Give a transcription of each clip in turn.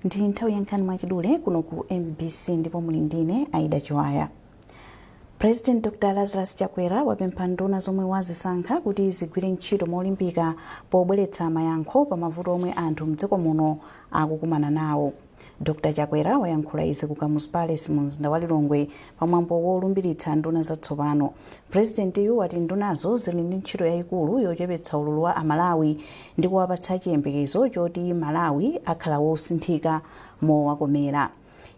Ndi nthawi ya nkhani mwachidule kuno ku MBC ndipo muli ndine Aida Chiwaya. President Dr Lazarus Chakwera wapempha nduna zomwe wazisankha kuti zigwire ntchito molimbika pobweretsa mayankho pa mavuto omwe anthu mdziko muno akukumana nawo. Dr Chakwera wayankhula izi ku Kamuzu Palace mu mzinda wa Lilongwe pamwambo wolumbiritsa nduna zatsopano. Purezidentiyu wati ndunazo zili ndi ntchito yayikulu yochepetsa ululu wa Amalawi ndi kuwapatsa chiyembekezo choti Malawi akhala wosinthika mowakomera.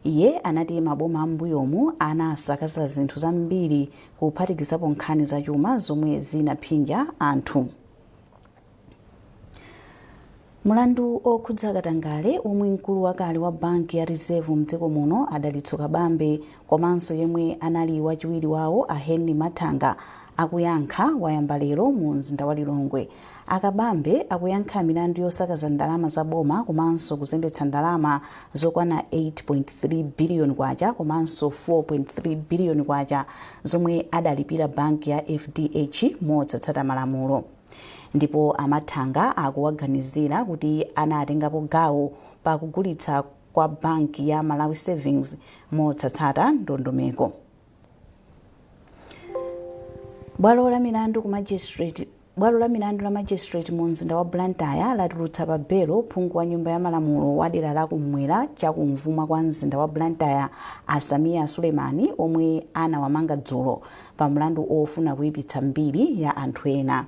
Iye anati maboma am'mbuyomu anasakaza zinthu zambiri kuphatikizapo nkhani zachuma zomwe zinaphinja anthu. Mulandu okhudza katangale omwe mkulu wakale wa banki ya Reserve mdziko muno a Dalitso Kabambe komanso yemwe anali wachiwiri wawo a Henry Mathanga akuyankha wayamba lero mu mzinda wa Lilongwe. A Kabambe akuyankha milandu yosakaza ndalama za boma komanso kuzembetsa ndalama zokwana 8.3 biliyoni kwacha komanso 4.3 biliyoni kwacha zomwe adalipira banki ya FDH motsatsata malamulo. Ndipo a Mathanga akuwaganizira kuti anatengapo gawo pa kugulitsa kwa banki ya Malawi Savings motsatsata ndondomeko. Bwalo la milandu ku magistrate Bwalo la milandu la magistrate mu mzinda wa Blantyre latulutsa pa belo phungu wa nyumba ya malamulo wa dera la kumwera chakumvuma kwa mzinda wa Blantyre a Sameer Suleman omwe anawamanga dzulo pa mlandu ofuna kuipitsa mbiri ya anthu ena.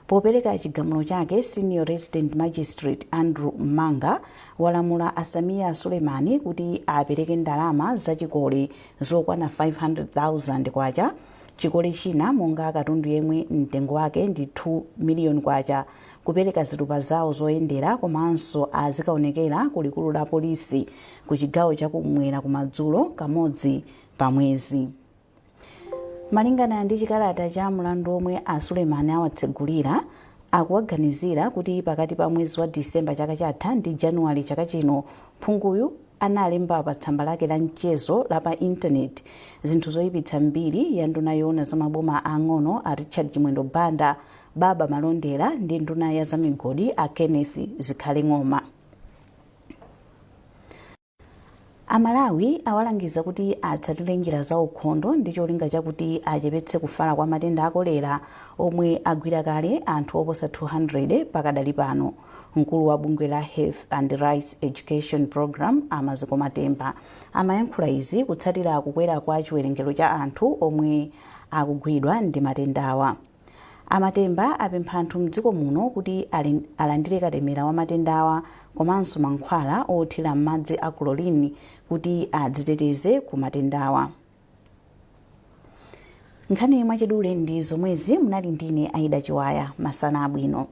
Popereka chigamulo chake, Senior Resident Magistrate Andrew Manga walamula a Sameer Suleman kuti apereke ndalama zachikole zokwana 500,000 kwacha, chikole china monga katundu yemwe mtengo wake ndi 2 miliyoni kwacha, kupereka zitupa zawo zoyendera komanso azikaonekera ku likulu la polisi ku chigawo chakumwera kumadzulo kamodzi pa mwezi. Malingana ndi chikalata cha mlandu omwe a Suleman awatsegulira, akuwaganizira kuti pakati pa mwezi wa December chaka chatha ndi January chaka chino, phunguyu analemba pa tsamba lake la mchezo la pa intaneti zinthu zoyipitsa mbiri ya nduna yoona za maboma ang'ono a Richard Chimwendo Banda, Baba Malondera ndi nduna ya zamigodi a Kenneth Zikhale Ng'oma. Amalawi awalangiza kuti atsatire njira za ukhondo ndi cholinga chakuti achepetse kufala kwa matenda a kolera omwe agwira kale anthu oposa 200 pakadali pano. Mkulu wa bungwe la Health and Rights Education Programme a Maziko Matemba amayankhula izi kutsatira kukwera kwa chiwerengero cha anthu omwe akugwidwa ndi matendawa. A Matemba apempha anthu mdziko muno kuti alandire katemera wa matendawa komanso mankhwala othira m'madzi a chlorine kuti adziteteze ku matendawa. Nkhani mwachidule ndi zomwezi. Munali ndine Aida Chiwaya. Masana abwino.